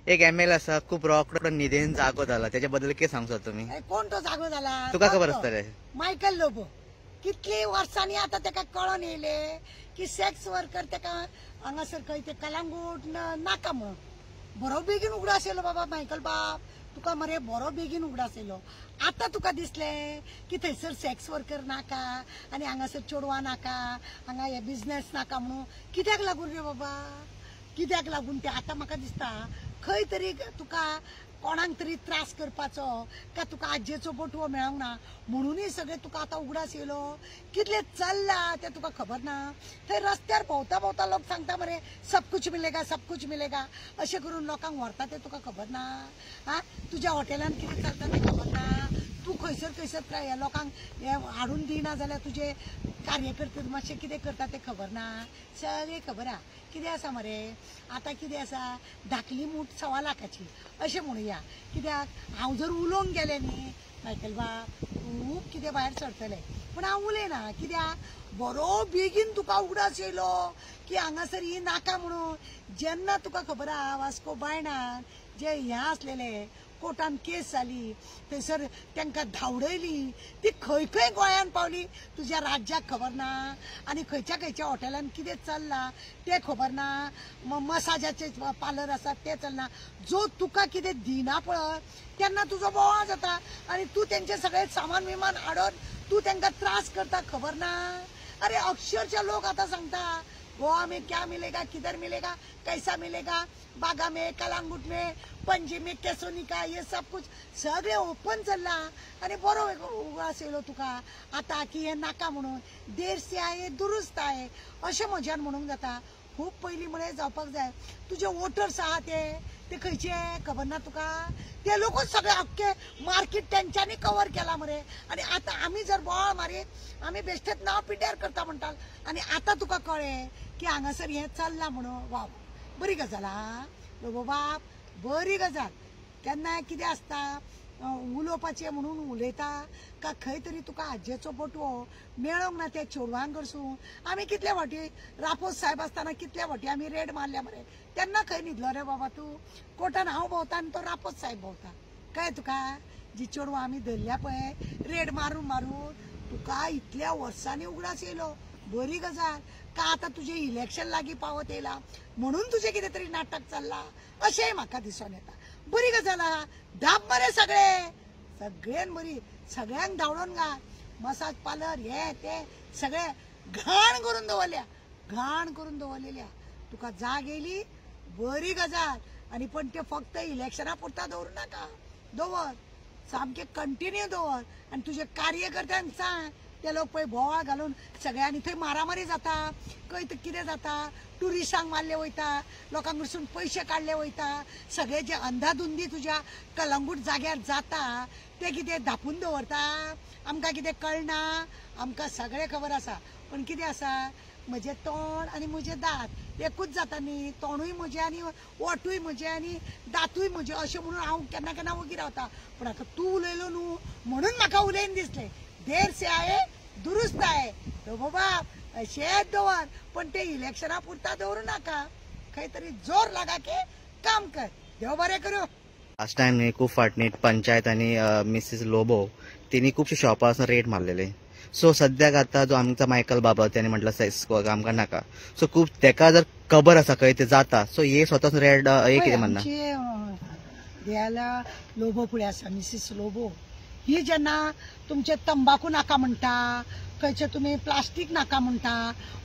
एक एमएल आसा खूब रोकडो न्हिदेन जागो जाला, त्याच्या बद्दल कितें सांगता तुम्ही? कोण तो जागो जाला तुका खबर आसतलें? मायकल लोबो. कितली वर्सांनी आतां तेका कळोन येयलें की सेक्स वर्कर तेका हांगासर खंय ते कलांगूट नाका म्हणून. बरो बेगीन उगडास येयलो बाबा मायकल बाब, तुका मरे बरो बेगीन उगडास येयलो. आतां तुका दिसलें की थंयसर सेक्स वर्कर नाका आनी हांगासर चेडवां नाका, हांगा हे बिजनेस नाका म्हणून. कित्याक लागून रे बाबा, कित्याक लागून ते आतां म्हाका दिसता खंय तरी तुका कोणाक तरी त्रास करपाचो का तुका आजयेचो बोटवो मेळोंक ना म्हणूनय सगळें तुका आतां उगडास येयलो. कितलें चल्लां तें तुका खबर ना. थंय रस्त्यार भोंवता भोंवता लोक सांगता मरे सब कुछ मिलेगा सब कुछ मिलेगा अशें करून लोकांक व्हरता तें तुका खबर ना. आं, तुज्या हॉटेलान कितें चलता तें खबर ना. तूं खंयसर खंयसर ह्या लोकांक हें हाडून दिना जाल्यार तुजे कार्यकर्ते मातशें कितें करता तें खबर ना. सगळें खबर आहा. कितें आसा मरे आतां कितें आसा, धाकली मूठ 1.25 लाखाची अशें म्हणुया. कित्याक हांव जर उलोवंक गेलें न्ही मायकल बाब खूब कितें भायर सरतलें, पूण हांव उलयना. कित्याक बरो बेगीन तुका उगडास येयलो की हांगासर ही नाका म्हणून. जेन्ना तुका खबर आहा वास्को बायणान जे हें आसलेले कोर्टान केस जाली थंयसर तांकां धांवडयली, ती खंय खंय गोंयान पावली तुज्या राज्याक खबर ना. आनी खंयच्या खंयच्या हॉटेलान कितें चल्लां तें खबर ना. मसाजाचे पार्लर आसा तें चलना. जो तुका कितें दिना पळय तेन्ना तुजो बोवाळ जाता आनी तूं तेंचें सगळें सामान विमान हाडून तूं तांकां त्रास करता, खबर ना. अरे अक्षरशः लोक आतां सांगता गोवा में क्या मिलेगा, किधर मिलेगा, कैसा मिलेगा, बागा में, कलांगूट में, पणजी में, केसोनिका, हे सब कुछ सगळें ओपन चल्लां. आनी बरो उगडास येयलो तुका आतां की हें नाका म्हणून. देर से आहे दुरुस्त आहे अशें म्हज्यान म्हणूंक जाता. खूब पयलीं म्हळ्यार जावपाक जाय. तुजे वोटर्स आहा ते खंयचे खबर ना तुका. ते लोकूच सगळे अख्खे मार्केट तेंच्यांनी कवर केला मरे. आनी आतां आमी जर बोवाळ मारीत आमी बेश्टेच नांव पिड्ड्यार करता म्हणटाल. आनी आतां तुका कळ्ळें की हांगासर हें चल्लां म्हणून. वा, बरी गजाल आहा लोबो बाब, बरी गजाल. केन्नाय कितें आसता उलोवपाचें म्हणून उलयता का खंय तरी तुका आजयेचो बोटवो मेळोंक ना त्या चेडवांक कडसून. आमी कितले फावटी रापोस साहेब आसतना कितले फावटी आमी रेड मारल्या मरे, तेन्ना खंय न्हिदलो रे बाबा तूं? कोर्टान हांव भोंवता आनी तो रापोस साहेब भोंवता. कळ्ळें तुका? जी चेडवां आमी धरल्या पळय रेड मारून मारून तुका इतल्या वर्सांनी उगडास येयलो. बरी गजाल. का आतां तुजें इलेक्शन लागीं पावत येयलां म्हणून तुजें कितें तरी नाटक चल्लां अशेंय म्हाका दिसून येता. बरी गजाल आहा. धाप मरे सगळे, सगळ्यान बरी, सगळ्यांक धांवडोवन घाल. मसाज पार्लर हे ते सगळे घाण करून दवरल्या, घाण करून दवरलेल्या. तुका जाग येयली, बरी गजाल. आनी पण ते फक्त इलेक्शना पुरता दवरूं नाका, दवर सामकें कंटिन्यू दवर. आनी तुजे कार्यकर्त्यांक सांग ते लोक पळय बोवाळ घालून सगळ्यांनी थंय मारामारी जाता, खंय कितें जाता, ट्युरिस्टांक मारले वयता, लोकांक कडसून पयशे काडले वयता. सगळे जे अंधाधुंदी तुज्या कलंगूट जाग्यार जाता ते कितें धापून दवरता. आमकां कितें कळना, आमकां सगळें खबर आसा. पूण कितें आसा, म्हजें तोंड आनी म्हजें दांत एकूच जाता न्ही. तोंडूय म्हजें आनी ओटूय म्हजें आनी दांतूय म्हजें अशें म्हणून हांव केन्ना केन्ना वगी रावता. पूण आतां तूं उलयलो न्हू म्हणून म्हाका उलयन दिसलें. देर से आहे दुरुस्त आहे लोबो बाब, अशेंच दवर. पण ते इलेक्शना पुरता दवरूं नाका, खंय तरी जोर लागा की काम कर. देव बरें करूं. लास्ट टायम न्ही खूब फाटणी पंचायत आनी मिसीस लोबो तिने खुबशे शॉपां आसून रेट मारलेले. सो सद्याक आतां जो आमचा मायकल बाबा त्याने म्हटलं सेक्स आमकां नाका. सो खूब तेका जर खबर आसा खंय ते जाता, सो हे स्वताच रेड हे कितें म्हणना. देयाला लोबो फुडें आसा मिसीस लोबो ही जेन्ना तुमचे तंबाकू नाका म्हणटा, खंयचे तुमी प्लास्टीक नाका म्हणटा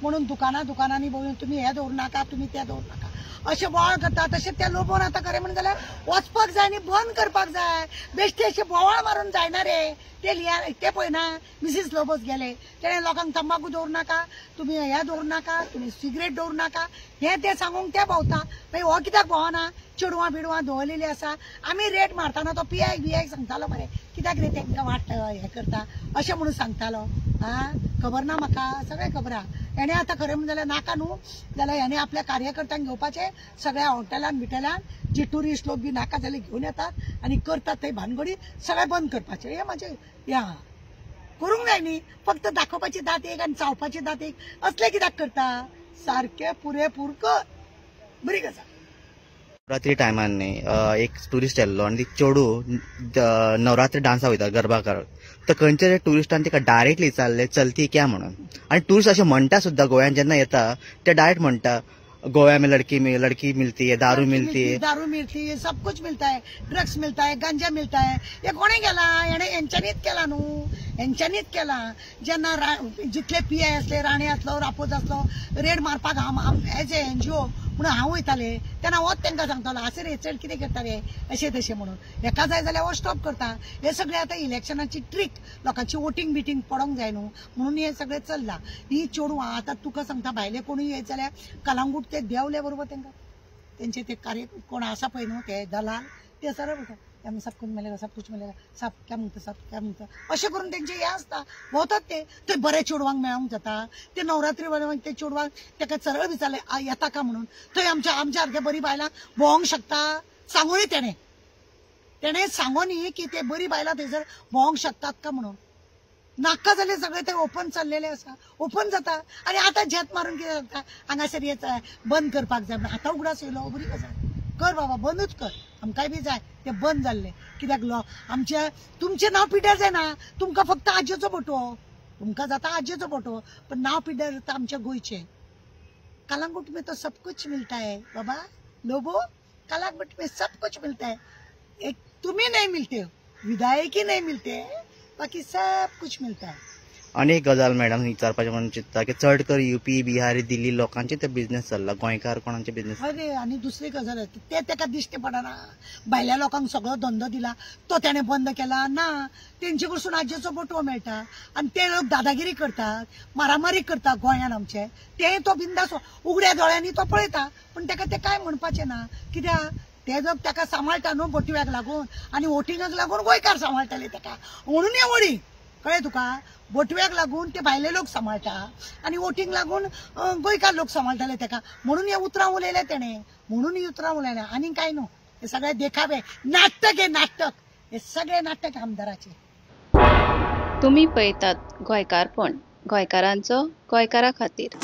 म्हणून दुकानां दुकानांनी भोंवून तुमी हें दवरूं नाका, तुमी तें दवरूं नाका अशें बोवाळ करता. तशें त्या लोबोन आतां खरें म्हणून जाल्यार वचपाक जाय न्ही, बंद करपाक जाय. बेश्टे अशें बोवाळ मारून जायना रे. ते लिया ते पळयना मिसीस लोबोच गेले तेणें लोकांक तंबाकू दवरूं नाका, तुमी हें दवरूं नाका, तुमी सिगरेट दवरूं नाका, हें तें सांगूंक ते भोंवता. मागीर हो कित्याक भोंवना? चेडवां बिडवां दवरलेलीं आसा. आमी रेट मारतना तो पियायक बियायक सांगतालो मरे कित्याक रे तांकां वाट हें करता अशें म्हणून सांगतालो. आं, खबर ना म्हाका, सगळें खबर आहा. हेणें आतां खरें म्हणून जाल्यार नाका न्हू जाल्यार हेणें आपल्या कार्यकर्त्यांक घेवपाचें, सगळ्या हॉटेलान बिटेलान जे ट्युरिस्ट लोक बी नाका जाल्यार घेवन येतात आनी करतात थंय भानगडी सगळें बंद करपाचें. हें म्हाजें हें आहा. करूंक जाय न्ही, फक्त दाखोवपाची दांत एक आनी चावपाची दांत एक असलें कित्याक करता? सारकें पुरेपूर कर, बरी गजाल. नवरात्री टायमान न्ही एक ट्युरिस्ट येल्लो आनी ती चेडू नवरात्री डान्सा वयता गरबा करत, तर खंयच्या ट्युरिस्टान तिका डायरेक्टली विचारले चलती क्या म्हणून. आनी ट्युरिस्ट अशें म्हणटा सुद्दां गोंयान जेन्ना येता ते डायरेक्ट म्हणटा गोवा में लड़की मिलती है, दारू मिलती है, दारू मिलती है, सब कुछ मिलता है, ड्रग्स मिलता है, गांजा मिलता है. हे कोणी केला? हेणे हेंच्यांनीच केला न्हू, हेंच्यांनीच केला. जेन्ना जितले पी I आसले, राणे आसलो, रापोज आसलो, रेड मारपाक हांव एज ए एनजीओ म्हणून हांव वयताले तेन्ना होच तांकां सांगतालो अशें रे चड कितें करता रे अशें तशें म्हणून. हेका जाय जाल्यार हो स्टॉप करता. हे सगळे आतां इलेक्शनाची ट्रीक, लोकांची वोटींग बिटींग पडोंक जाय न्हू म्हणून हे सगळें चल्लां. ही चेडवां आतां तुका सांगता भायले कोणूय येत जाल्यार कलांगूट ते देंवले बरोबर तांकां तेंचे ते कार्य कोण आसा पळय न्हू ते दलाल ते सरळ म्हणटा आमी सब कुछ मिलेगा, सब कुछ मिलेगा, सब क्या म्हणटा, सब क्या म्हणटा अशें करून तेंचे हें आसता. भोंवतात ते थंय बरे चेडवांक मेळोंक जाता. ते नवरात्री बरोबर ते चेडवांक ताका सरळ विचारलें येता का म्हणून. थंय आमच्या आमच्या सारक्या बरी बायलां भोंवंक शकता सांगूनय तेणें तेणें सांगोनी की ते बरी बायलां थंयसर भोंवंक शकतात का म्हणून. नाका जालें सगळें ते ओपन चल्लेलें आसा, ओपन जाता. आनी आतां झेत मारून कितें जाता हांगासर हें बंद करपाक जाय म्हणून आतां उगडास येयलो. बरी गजाल कर बाबा, बंदूच कर, आमकांय बी जाय ते बंद जाल्लें. कित्याक आमच्या तुमचें नांव पिड्यार जायना, तुमकां फक्त आजयेचो बोटो, तुमकां जाता आजयेचो बोटो, पण नांव पिड्यार जाता आमच्या गोंयचें. कलांगूट में तो सब कुछ मिलता है बाबा लोबो, कलांगूट में सब कुछ मिलता है. एक तुम्ही नहीं मिलते हो, विधायक ही नहीं मिलते, बाकी सब कुछ मिलता है. आनी एक गजाल मॅडम विचारपाचें म्हणून चिंत्ता की चड कर युपी बिहार दिल्ली लोकांचे ते बिझनेस चल्ला, गोंयकार कोणाचे बिझनेस. अरे आनी दुसरी गजाल ते ताका दिश्टी पडना. भायल्या लोकांक सगळो धंदो दिला तो तेणें बंद केला ना, तेंचे कडसून आजयेचो बोटवो मेळटा आनी ते लोक दादागिरी करतात, मारामारी करतात गोंयान आमचे. ते तो बिंदास उगड्या दोळ्यांनी तो पळयता, पूण ताका ते कांय म्हणपाचें ना. कित्याक ते लोक ताका सांबाळटा न्हू बोटव्याक लागून आनी वोटिंगाक लागून गोंयकार सांबाळटाले ताका म्हणून हे वडी कळ्ळें तुका. बोटव्याक लागून ते भायले लोक सांबाळटा आनी वोटींग लागून गोंयकार लोक सांबाळटाले ताका म्हणून हे उतरां उलयले तेणें, म्हणून ही उतरां उलयले आनी कांय न्हू. हे सगळे देखावे नाटक, हे नाटक, हे सगळे नाटक आमदाराचे. तुमी पळयतात गोंयकारपण, गोंयकारांचो गोंयकारा खातीर.